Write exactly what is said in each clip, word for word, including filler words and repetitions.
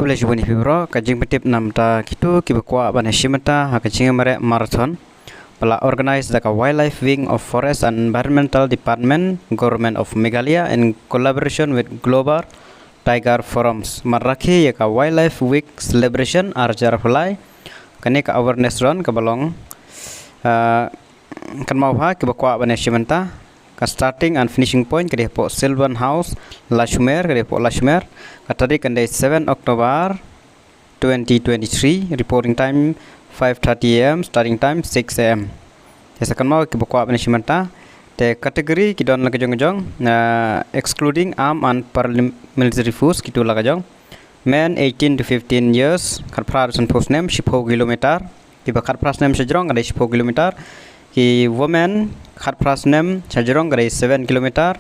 Khublei shibun ïa phi baroh. Ka jingpyntip namar kito kiba kwah ban ïashim bynta ha ka jingïamareh marathon ba la organize da ka Wildlife Wing of Forest and Environmental Department, Government of Meghalaya, in collaboration with Global Tiger Forums. Ban rakhe ïa ka Wildlife Week Celebration ar hajar arphew lai, kane ka awareness run kaba long, ah, kynmaw ha kiba kwah ban ïashim bynta. Ka starting and finishing point ka dei hapoh Sylvan House, Lashmer, ka dei hapoh Lashmer. Ka tarik kan dei seven October twenty twenty-three, reporting time five thirty A M, starting time six A M. Te sa kynmaw kiba kwah ban ïashim bynta. Te category ki don la ka jong ka jong, ah, excluding armed and paramilitary force, kito la ka jong. Men eighteen to fifteen years, khatphra haduh sanphew snem, shiphew kilometer. Kiba khatphra snem shajrong ka dei shiphew kilometer. Ki women khatphra snem shajrong ka dei seven kilometer.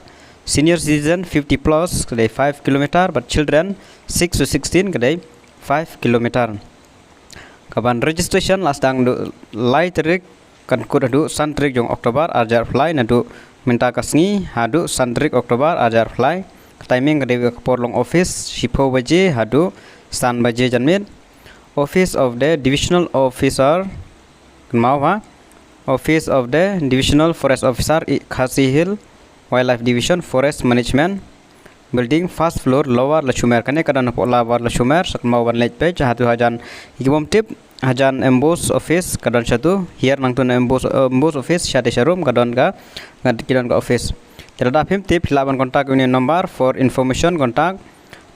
Senior citizen fifty plus ka dei five kilometer, but children six to sixteen ka dei five kilometer. Kaban registration la sdang naduh lai tarik, kan kut haduh san tarik jong October ar hajar arphew lai, naduh mynta ka sngi haduh san tarik October ar hajar arphew lai. Ka timing ka dei ka por long office shiphew baje haduh san baje janmiet. Office of the Divisional Officer, kynmaw ha, Office of the Divisional Forest Officer, i-, Khasi Hills Wildlife Division, Forest Management Building, first floor, Lower Lashmer. Kane ka don hapoh Lower Lashmer, sa kynmaw ban leit peit, hato hajan, ïa ki bym tip, hajan M B O S office ka don shatu, hiar nangtu na M B O S, eh, M B O S office, shadei sharum ka don ka, ka, ki don ka office. Te lada phim tip, phi lah ban contact ïa une u number for information, contact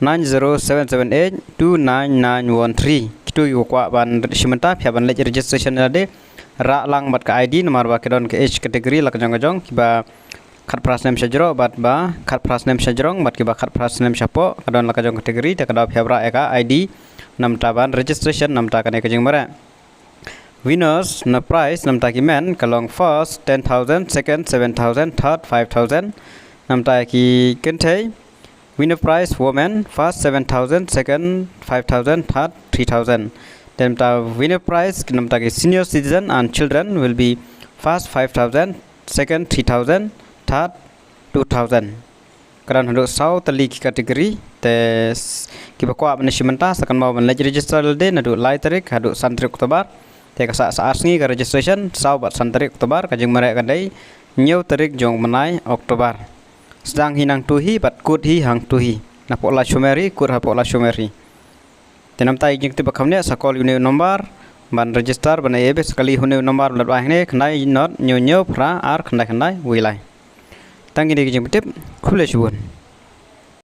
nine zero seven seven eight two nine nine one three. Kito kiba kwah ban shim bynta, phi hap ban leit registration lade. Rah lang bad ka I D, namar ba ki don ka age category la ka jong ka jong, kiba khatphra snem shajrong bad ba khatphra snem shajrong bad kiba khatphra snem shapoh, ka don la ka jong category, te ka daw phi hap rah ïa ka I D namar ban registration namar kane ka jingmareh. Winners na prize namar ki men ka long first ten thousand, second seven thousand, third five thousand. Namar ki kynthei, winner prize women, first seven thousand, second five thousand, third three thousand. Then namar winner prize namar ki senior citizen and children will be first five thousand, second three thousand, third two thousand. Ka don haduh saw tylli ki category, te s-, kiba kwah ban shim bynta sa kynmaw ban leit register lade naduh lai tarik haduh san tarik October. Te ka sah sa ar sngi ka registration, saw bad san tarik October, ka jingmareh ka dei hynñiew tarik jong u bnai October. Sdang hi nangtu hi bad kut hi hangtu hi. Napoh Lashmer hi, kut hapoh Lashmer hi. Te namar ïa ka jingtip ba kham ne, sa call ïa une u number ban register, ban ai bes kali ïa une u number ba la dep ai hangne, khyndai nod hynñiew hynñiew phra ar khyndai khyndai wei lai. Tang kine ki jingpyntip, khublei shibun.